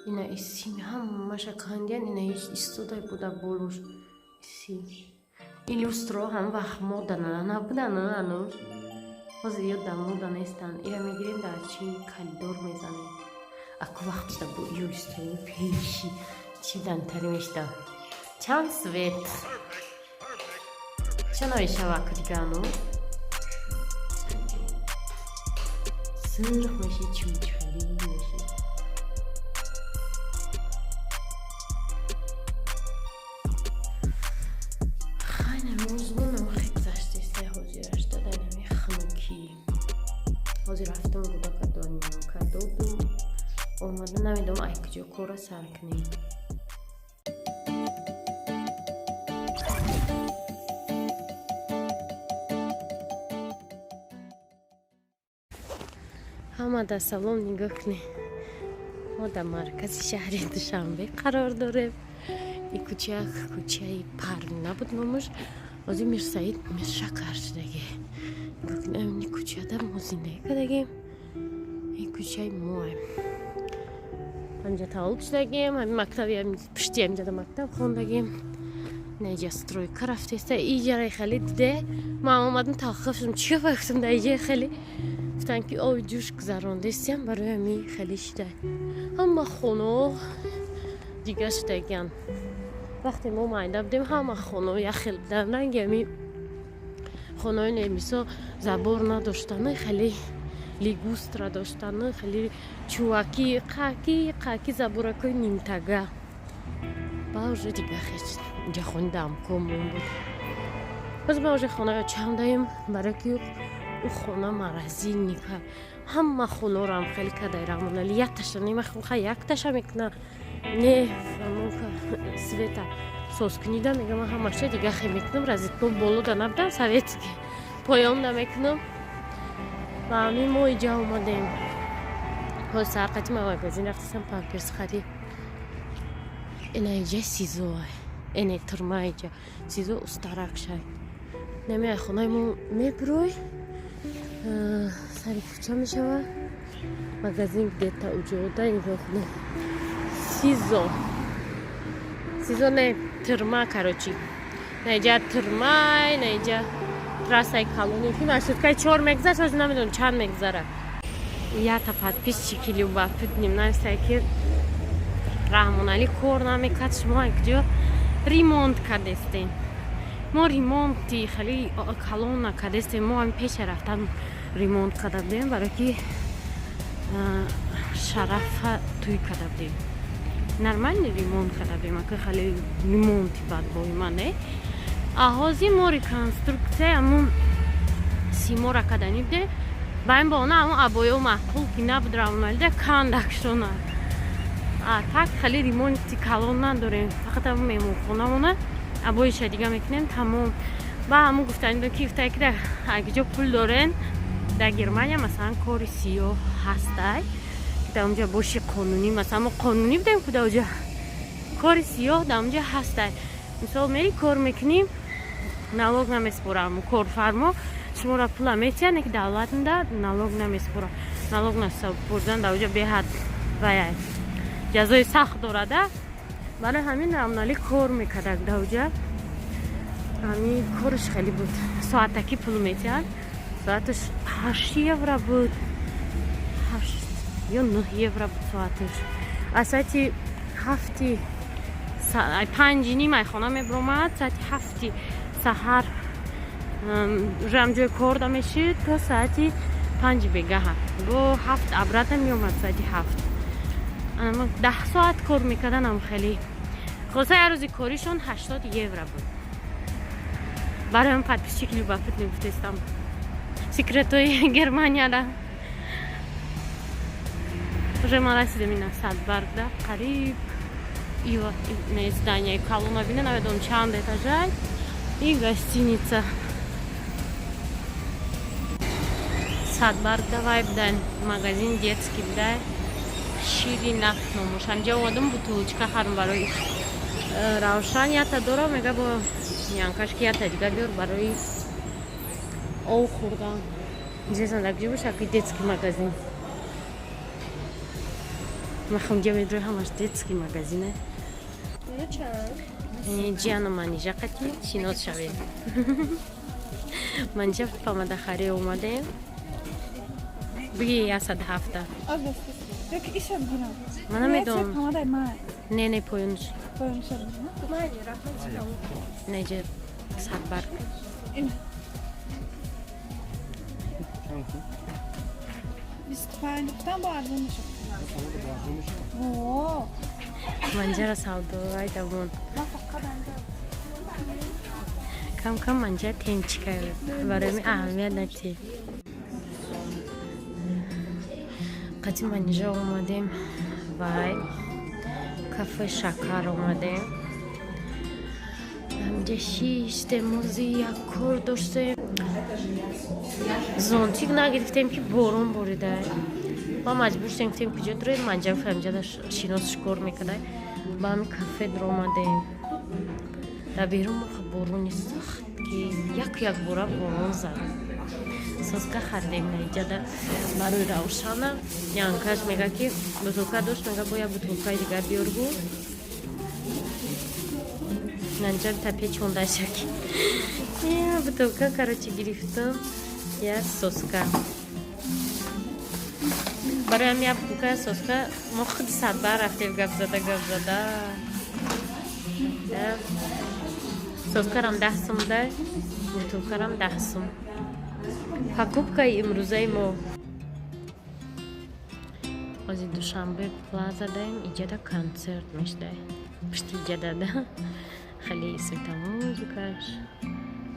Ина исими ҳамаша кандиян, ина истодай буда болуш исим. Ин люстро ҳам вақт мода набудан, ҳанӯз. Ҳозир ё дар мода нестанд. Ира мегирем, дар чи коридор мезанем. Аку вақтда бо люстрои пеши чи дантари мешидан. Чанд свет. Ча намешава аку дига ҳанӯз? Сирх меши, чучхали меши. Ҳозир рафтам, гудака донёнка додум, омада, намедонам, ай куҷо кора сар кунем. Ҳамада салом. Нигоҳ кунед, мо дар маркази шаҳри Душанбе қарор дорем. Ин кӯча кӯчаи Парвина буд номаш, ҳозир Мирсаид Миршакар шудагӣ. Нигоҳ кунед, ин кӯчада мо зиндагӣ кардагем, ин кӯчаи моем, ҳаминҷа таваллуд шудагем, ҳамин мактаби пушти ҳаминҷада мактаб хондагем. Наиҷа стройка рафтеста, иҷараи хеле диде, ман омадам, таваққуф шудам, чӣ гуфтам, дар иҷаи хеле гуфтам, ки оби ҷӯш гузарондестиям, барои ҳамин хеле шида, ҳама хонаҳо дига шудагиан. Вақте мо майда будем, ҳама хонаҳо як хел будан, ранги ҳамин хонаҳои немисо забор надоштану хеле лигустра доштану хеле чуваки қаки қаки, заборакҳои нимтага. Ба уже дига хеч инҷа хони дамкомон буд. Боз ма уже хонаё чандаем, барои ки ӯ хона морозильника, ҳама хонаорам хеле кадай. Раҳмонали якташа немахоха, якташа мекуна, не света созкунида мегам, ҳамаша дига хе мекунам, розетко болода набудан, советский поёнда мекунам. Ба ҳамин мо иҷа омадем. Ҳоз сарқати ма магазин рафтасам, памперс харид. Ина иҷа СИЗО, эне турма, иҷа СИЗО устарак шай. Намеай, хонаи мо мебурой, сари кӯча мешава, магазин где-то уҷода. Нигоҳ кунед, СИЗО, СИЗО не, турма, короче, наиҷа турмай, наиҷа трассаи калони ки маршруткаи чор мегузашт, ҳозир намедонам чанд мегузара. Ята подписчики любопытным навистай, ки Раҳмоналӣ кор намекард, шумо куҷо ремонт кардестем? Мо ремонти хеле калон накардестем, мо ҳами пеша рафтан ремонт карда будем, барое ки шарафа тӯй карда будем, нормальный ремонт карда будем, ака хеле ремонти бадбои ман не. А ҳозир мо реконструкция ҳамун симора кардани буде, ба ин баона ҳамун обоё маъқул ки набуд, Раҳмоналида кандакшона. А так хеле ремонти калон надорем, фақат ҳамун меҳмонхонамона обоиша дига мекунем, тамом. Ба ҳамун гуфтани ки гуфтае, ки агиҷо пул дорен, дар Германия масалан кори сиёҳ ҳастай, ки дар онҷа боши қонунӣ, масалан мо қонунӣ будем, ку дар оҷа кори сиёҳ дар онҷа ҳастай. Мисол, мери кор мекунӣ, налог намеспорам, корфармо шуморо пула метиҳад, не ки давлатда налог намеспора. Налог насупурдан дар оҷа беҳад ваяй ҷазои сахт дорада. Барои ҳамин Рамналӣ кор мекардак дар оҷа. Ҳамин кораш хеле буд, соатакӣ пул метиҳад, соаташ 8 евро буд, 8 ё 9 евро буд соаташ. Аз соати ҳафти 5:30 ай хона мебиромад, соати 7-и саҳар уже ҳамҷои кор да мешид то соати 5-и бегаҳа, бо 7 обратно меомад, соати 7. 10 соат кор мекарданам хеле. Хулоса, як рӯзи коришон 80 евро буд. Барои ҳам подписчик любопытный гуфтестам секретои Германияда. Уже ма расидем ина Садбаргда, қариб ина здания калона бина, намедонам чанд этажай. И гостиница Садбарг давай будан, магазин детский будай, Ширинак номуш. Ҳамҷа омадам, бутылочка харам барои Равшан. Ята дора, мега бо янкаш, ки ята дига биёр барои ов хӯрдан. Интересно, дар куҷо боша ки детский магазин? Махамҷа медрои ҳамаш детский магазине. Ҷиану Манижа қати шинос шавем. Манижа памадахарӣ омадем. Биги 107. Ман намедонам. Не, не, поёнш. Неҷа садбарг. Манҷара савдоай давон. Кам кам манҷа тенчика барои ми аҳамият натӣ. Қати Манижа омадем вай кафе Шакар омадем. Ҳамҷа шиштем, мози як кор доштем. Зонтик нагирифтем ки борон борида. Ма маҷбур шудем, гуфтем куҷо дуроем, манҷа гуфт ҳамҷа шиносш кор мекарда. Ба ҳами кафе дуромадем. Дар берун мо борони сахт ки як якбора борон зад. Соска харидем наиҷада барои Равшана. Янкаш мега ки бутулка дошт, мега бо як бутулкаи дигар биёр гу. Нанҷа та печондашаки. Бутулка, короче, гирифтам, як соска. Барои ҳами як бутулка соска мо худи садбар рафтем гап зада гап зада. Соскарам 10 сум дай, бутулкарам 10 сум. Покупкаи имрӯзаи мо. Ози Душанбе Плаза даем, иҷада концерт мешдай. Пушти иҷада да. Хеле светомузыкаш.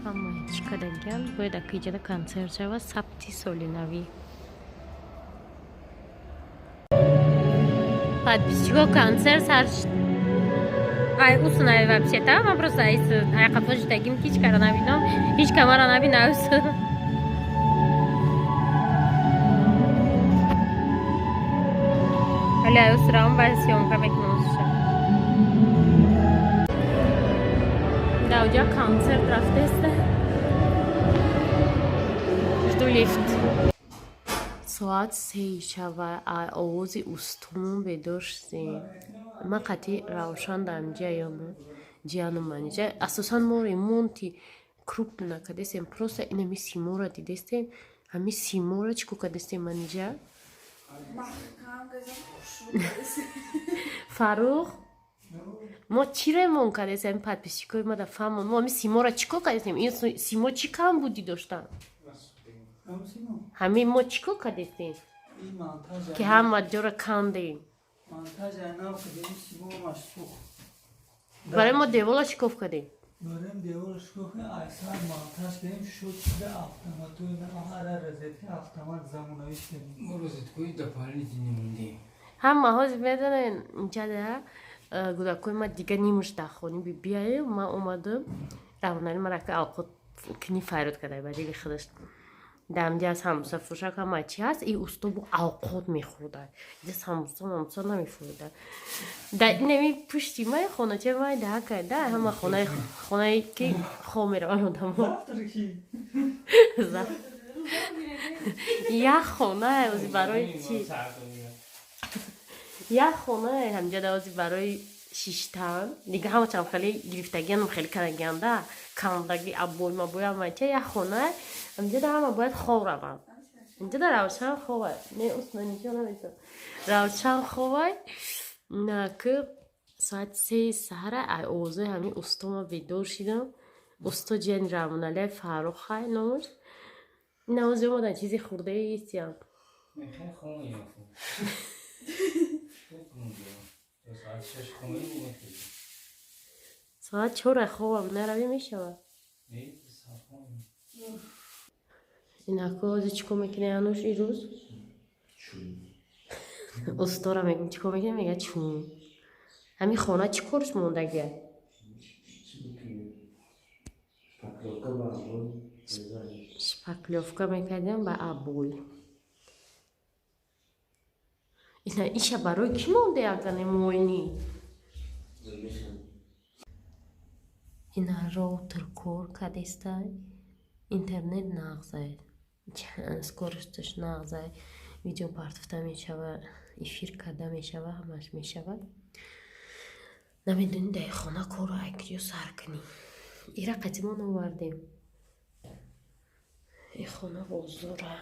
Ҳама чӣ кадагиан, бояд ака иҷада концерт шава сабти соли навӣ. Подписчико концерт сар ай усунай вообще-то, ман просто ай қафо шудагим ки ҳеҷ кара набинам, ҳеҷ камара набинам. Али ай усрам ба съёмка мекунам уша. Даоҷа концерт рафтеста. Жду лифт. Соат 3 шава овози устумон бедор шудем. Ман қатъи Равшан дар ҷияну Манижа. Асосан мо ремонти крупно накардестем, просто инами симора дидестем. Ҳами симора чӣ кор кардестем, Манижа? Фарух, мо чӣ ремонт кардестем? Подписчикои ма да фаҳмон. Мо ҳами симора чӣ кор кардестем? Ин симо чӣ камбудӣ доштан? Ҳамин мо чӣ кор кардестем? Ки ҳама ҷора кандем. Барои мо девола шикоф кардем. Барои девола шикоф кардем, айсар монтаж кардем, шуд шуда автоматои ҳара розетка автомат замонавӣ кардем. Мо розеткои дополнительный мондем. Ҳама ҳозир медонен инҷада гудакои ма дига нимуш дар хони бибияю, ман омадам равонари мара ка алқот кини файрод кардай ба дили худаш. Дамҷа самбуса фурӯшак ҳама чи ҳаст, и усто бо авқот мехӯрда. Иҷа самбуса мамбуса намефурӯда. Да инами пушти май хонача май даҳа карда ҳама хонаи хонае ки хоб мераванд одамо. Як хонае ози барои чи? Як хонае ҳамҷа да ози барои шиштан. Дига ҳама чам хеле гирифтагианам хеле кардагианда, кандаги абой мабой ҳама чи як хонае ҳамҷа да ҳама бояд хоб раванд. Инҷа да Равшан хобай. Не, усна ничо намесам. Равшан хобай. На ки соати 3 саҳара ай овозои ҳамин усто ма бедор шидам. Усто ҷияни Рамоналиай Фаррух хай номаш. Навози омадан чизи хурдаи истиям. Соат 4 хобам наравӣ мешавад. Инако ози чӣ кор мекунӣ Ануш ирӯз? Устора мегӯм чӣ кор мекунӣ, мега чун. Ҳамин хона чӣ корш мондагия? Шпаклёвка мекардем ба абой. Ина иша барои кӣ монде ягане муоинӣ? Ина роутер кор кардестай, интернет нағзай, скоросташ нағзай. Видео партофта мешава, эфир карда мешава, ҳамаш мешавад. Намедонӣ, дар хона корро ай куҷо сар кунӣ. Ира қатимон овардем. И хона бозора.